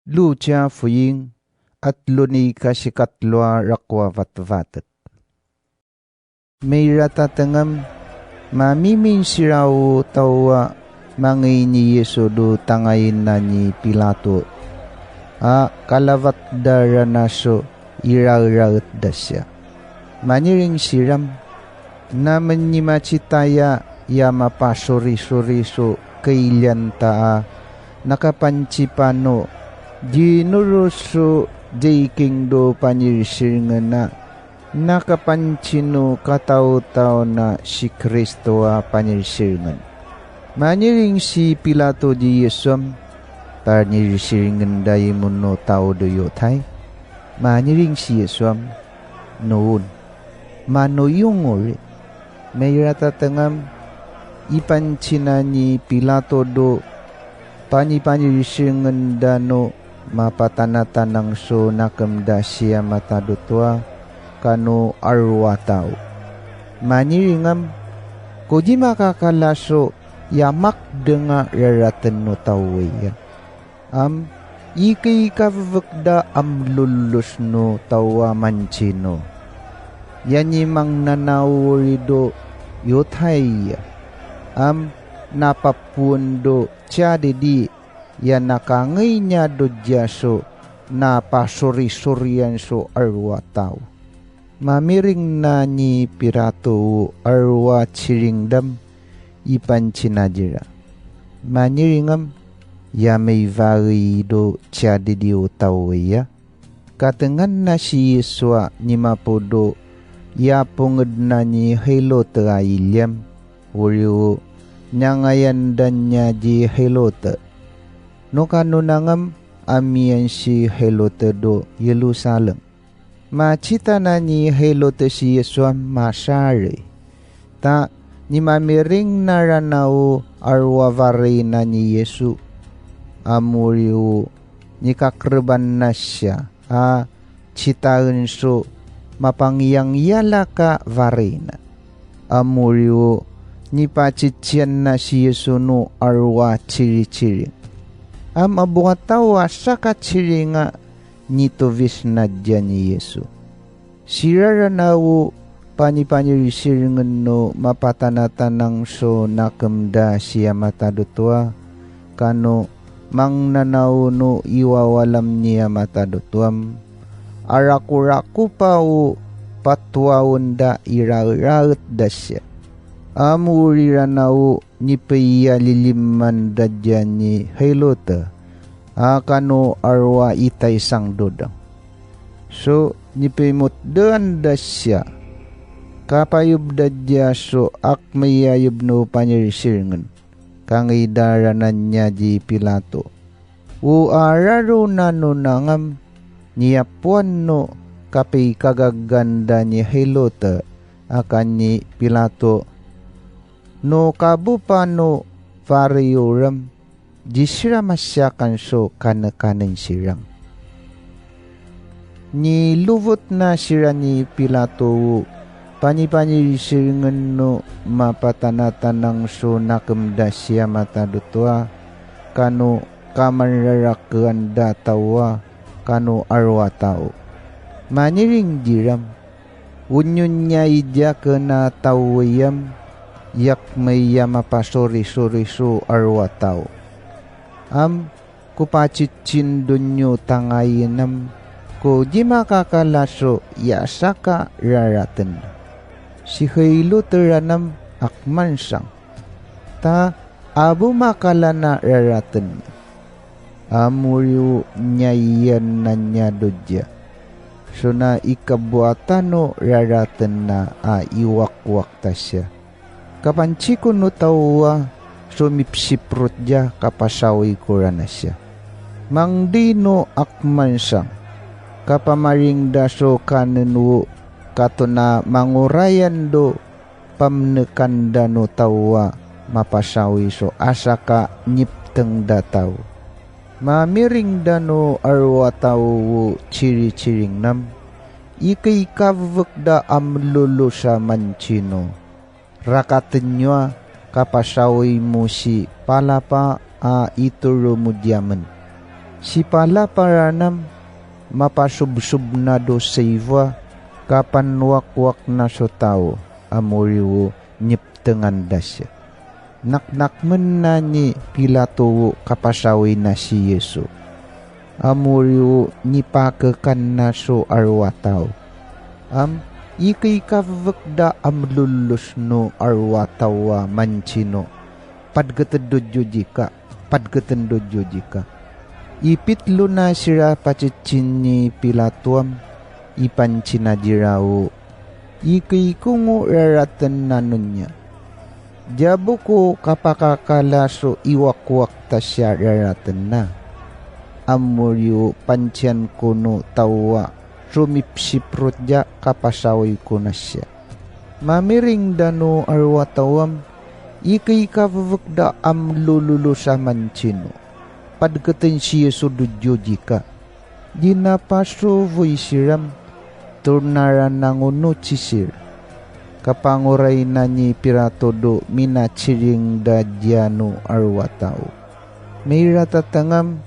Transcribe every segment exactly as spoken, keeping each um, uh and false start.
Lucia Fuying, at Lunica sikatlo a rakua vatvatet. Mairatatengam, mamiminsiraw tawa mangay ni Yesu do tangayenna ni Pilato a kalabatda ranaso iraeraetda siya. Maniringsiram, namen ni Macitaya ya mapasurisuriso kailianta a nakapansipano di nuruso di kingdo panirsiringena nakapansino kataotaona si Cristo a panirsiringen. Maniring si Pilato di Yesuam, panirsiringen daymono tao do Yotay? Maniring si Yesuam, noon. Mano yungori? Mairatatengam, ipansina ni Pilato do panipanirsiringenda no mapatanatanangso nakemda siya matadutua kano arua tao. Maniringam, kodi makakalaso ya makdenga raratenno taweya. Am, ikaykabekda am lulus no tawa mansino. Ya ni mangnanaworido Yotay, am, napappuendo tia didi ya nakangeyniado diaso napasurisurianso arua tao. Mamiringna ni Pilato arua siringdam, ipansina dira. Maniringam, ya maibawido tia didi taweya? Katenganna si Yesua ni mapudo ya pungedna ni Helote a iliam, uriwo, niangayandanna di Helote. No kanunangam, amian si Helote do Jerusalem. Macitana ni Helote si Yesua masari. Ta ni mamiringna ranaw arua barina ni Yesu, amuriwo, nikakrebanna sia a sitaenso mapangyangyalag a barina. Amuriwo, nipatsitsianna si Yesu no arua tsiritsiri. Am a bungatao a saka tsiringa nitubisna dia ni Yesu. Siraranawo panipanirsirngen no mapatanatanangso nakemda sia matadutua, kano mangnanaw no iwawalam nia matadutuam. Arakurakupawo patuawenda iraeraetda sia. Amuriranawo ni pay ya lilimmanda dia ni Helote a kano arua itay sangdudang. So, ni pimutdeanda sia, kapayubda dia so akmayayub no panirsirngen, kangidaranan nia di Pilato. O araro nanunangam, niyapuan no kapikagaganda ni Helote a kan ni Pilato, no kabupa no pariyorem, di sira masiakanso kanekanen sirang. Nilubotna sira ni Pilato, panipanirsirngen no mapatanatanangso nakemda sia matadutua, kano kamanrarakeanda tawa, kano arua tao. Maniring diram, wenno nia idia ken a taweyam, yakmey ya mapasurisuriso arua tao. Am, kupatsitsindonyo tangayenam, ko di makakalaso ya saka raratenna. Si Helote ranam akmansang, ta abo makalana raratenna. Amuriw nia iyan naniado dia. Suna ikabbuatano raratenna a iwakwakta sia. Kapansiko no tawa, sumipsiprot dia kapasawiko rana sia. Mangdino akmansang, kapamaringda so kanenwo, katona mangurayando pamnekanda no tawa, mapasawi so asaka niptengda tao. Mamiringda no arua tao wo chirichiringnam, ikaykabekda a mlulusa mansino. Rakatenyo a, kapasawimo si palapa a ituromo diamen. Sipalaparanam, mapasubsobnado saiba, kapannuakkuaknaso tao, amuriwo niptengandasya. Naknakmenna ni Pilato kapasawina si Yesu. Amuriwo nipakekannaso arwa tao. Am, ikaykabekda amlullos no arwa tao a mansino. Padketendo dika, padketendo dika. Ipitlona sira patsitsin ni Pilato am, ipansinadirawo. Ikuyko nga raratenna nunnia. Diaboko kapakakalaso iwakwak ta siya raratenna. Ammoriyo pansianko no tao a sumipsipro dia kapasawayko na siya. Mamiringda no arwa tawam, ikaykabebekda amlululos a mansino. Padketen si Yesu dudio dika. Dina paso voy siram, tornaran nangunot sisir. Kapangurayna ni Pilato do minatsiringda diano arwa tao. Mairatatangam,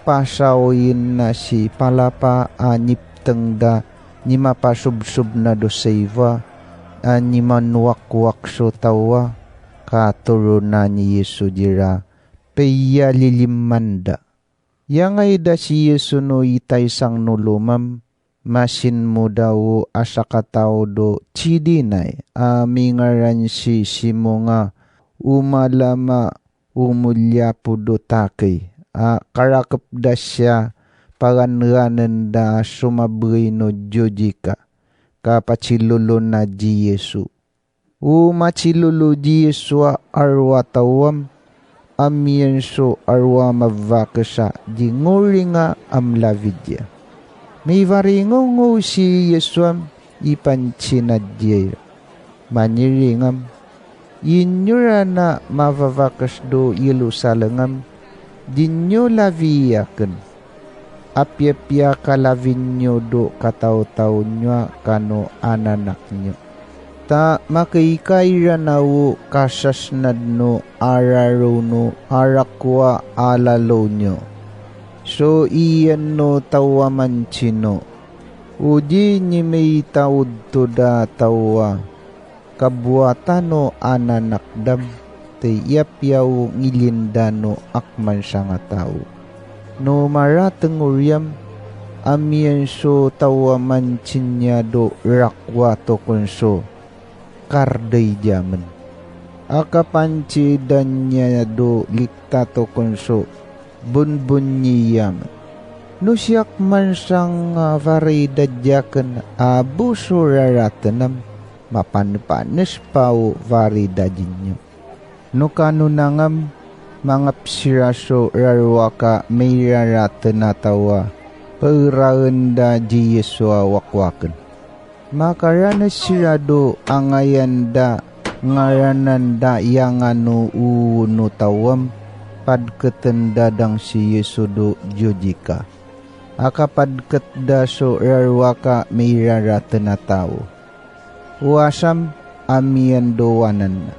pasaoyenna si palapa a niptengda ni mapasubsobna do saiba a ni manwakwakso tawa, katurona ni Yesu dira, payalilimmanda. Yangayda si Yesu no itay sangno lumam, masinmudawo a sakatao do cidinay a mingaran si Simo nga umalama umulyapo do takey a karakepda siya paganganenda a sumabey no diodika kapacilulona di Yesu. O macilulu di Yesu a arwa tawam, amienso arwa mabakesa di nguringa amlabidia. Maibaringongo si Yesuam ipansinaddiay. Maniringam, innyurana mababakesdo Yerusalemam, dinyo labiaken. Apiapia kalabinyo do katawtawnyo a kano ananaknyo. Ta makaykayranawo kasasnadno a raruno a rakua a lalonyo. So iyanno tawa mansino. Udi ni maytaudto da tawa. Kabuatano a nanakdam, ti yapiaw ngilindano akmansa nga tao. No marateng uriam, amienso tawa mansinyado rakua tokenso, kardey diamen. Akapansi daniado liktato kenso, bunbunyiyamen. No siak mansang nga varidadiaken a buso raratenam, mapanpanes pao varidadinyo. No kanunangam, mangapsiraso raruaka mairaraten a tawa, paeraenda di Yesu a wakwaken. Makaranes sirado a ngayanda ngarananda yangano uno tawem, padketen dadang si Yesu do diodika. Akapadketda so raruaka mairaraten a tao. Uwasam, amiendo wananna.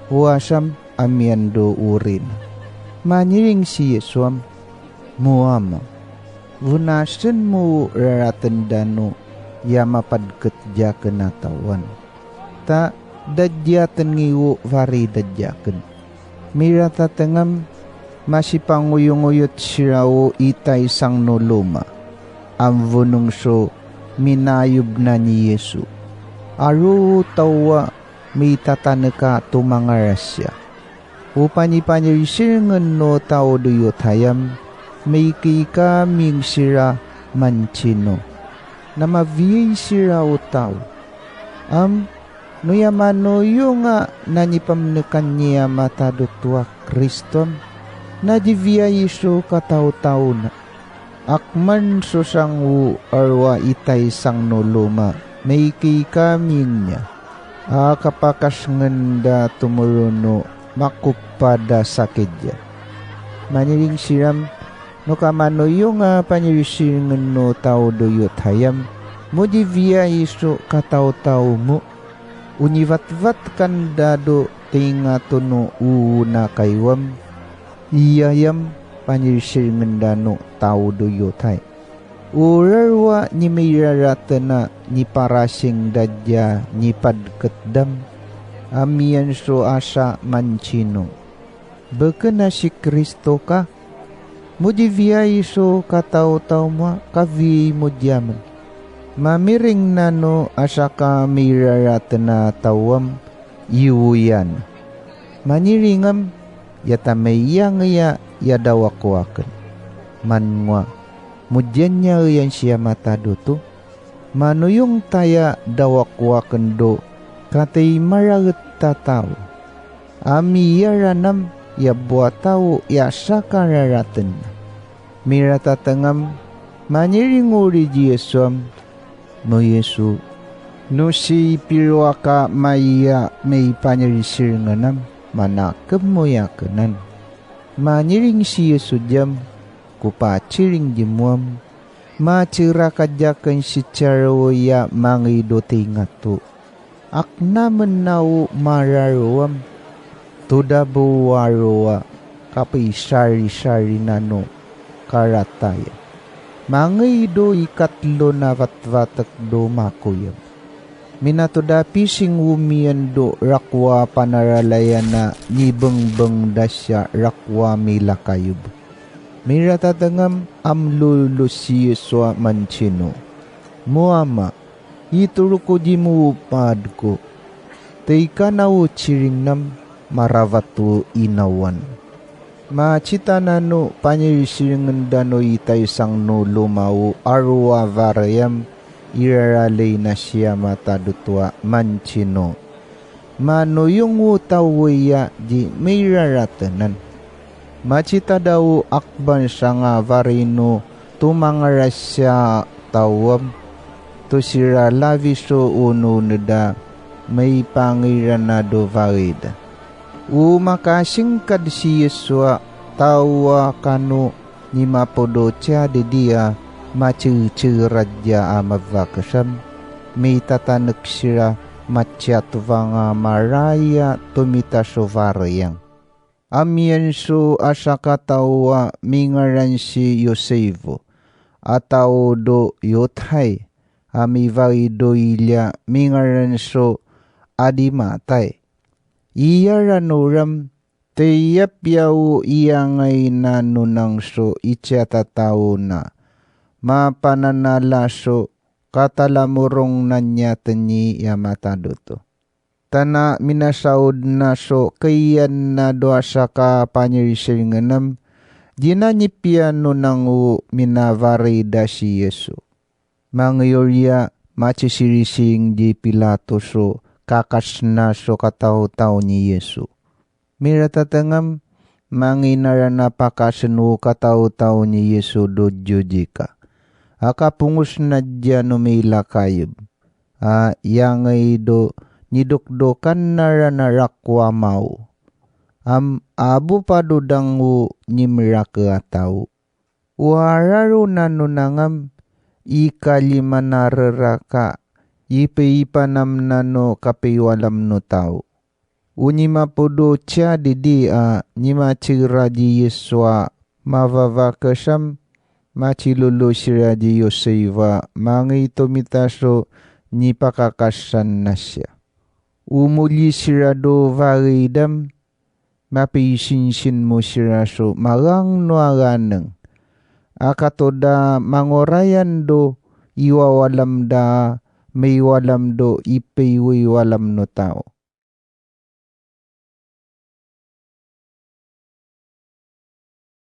Uwasam, amiendo urina. Maniring si Yesuam, muama. Wenasenmo raratendano ya mapadket diaken a tawen. Ta dadiaten ngiwo varidadiaken. Miratatengam, masipanguyonguyot sirawo itay sangno loma. Ammong so minayobna ni Yesu. Aruo tawa, maitataneka tumangarasya. O panipanirsirngen no tao do yutayam, maikika mingsira mansino. Namabiay sirawo tao. Am, no yamanuyo nga nanipamnekan ni Ama ta dutua Kristom, nadibiay isu katawtawna. Akman so sango arwa itay sangno loma, maikika minya. A kapakasngenda tumurono makuppada sakedya. Maniringsiram, no kamanuyo nga panirsirngen no tao do yutayam, mo di biay isu katawtawmo. Unibatbat kandado ti ngatono uuna kaywam. Iyayam, panirsiringenda no tao do Yotay. Urarwa ni miraratena ni parasingda dia ni padketdam a miyanso a sa mansino. Beken a si Cristo ka? Mo di biay isu ka tawtawmo, kabiaymo diamen. Mamiring nano a saka miraratena tawem, iwuyan. Maniringem, ya ta mayyangeya ya dawakuaken. Mangua, mo dian yaeyan siya mataduto? Manuyongtaya dawakuakendo, katay maraget a tao. A miyaranam ya buataw ya sakararatenna. Miratatengam, maniringuri di Yesuam, no Yesu, no sipiruaka maiya maipanirsiringenam, manakemmo ya kenan. Maniring si Yesu diam, kupatsiring di muam, matsiraka dia ken si Charwe ya mangido ti ngato. Aknamen nao mararuam, to da buwaroa, kapaisari-sari nano karataya. Mangido ikatlo na batbatek do makuyab. Minatoda pising umian do rakua panaralayana ni bengbeng dasya rakua milakayub. Miratatengam amlulus si Yesua mansino. Muama, iturko di mupaadko. Tay kanaw tsiringnam, marabatto inawan. Matsitanano panirsiringenda no itay sangno lumao a rua varayam, iraralay na siya matadutua mansino. Manuyong taweya di mairaratenan. Matsitadaw akban sanga varino to mangarasya tawem, to sira labiso unoneda maipangiranado varida. Umakasingkad si Yesua, tawa kano ni mapudo tia didia matsitsiradia a mabakesam, mitatanek sira matsiatva nga maraya tumitaso varayang. Amianso a sakataoa mingaran si Yosefo, a tao do Yotay, a mibarido ilia mingaranso a di matay. Iya ranuram, ti yappiaw iya ngay nanunangso iti atataona, mapananalaso, katalamurong naniatenni ya mataduto. Tana minasaudnaso kayannado a saka panirsiringenem, dina ni piano nango minabarida si Yesu. Mangyuria, matsisirising di Pilato so kakasna so katawtaw ni Yesu. Miratatengam, manginarana pakasenno katawtaw ni Yesu do Judika. Akapungosna dia no milakayeb. A, yangaydo, nidukdokanna ra narakwa mao. Am, abo pado dango nimrake a tao. Wararo nano nangam, ikalimanareraka, ipaipanam nano kapiwalam no tao. Uni mapudo tia didi a nimatsira di Yesua mababakesam, matsilulu sira di Yoseba mangito mitaso nipakakassanna sia. Umuli sira do baridam, mapisinsinmo sira so marang no araneng. A kato da mangorayan do iwawalam da, maiwalam do ipaiwiwalam no tao.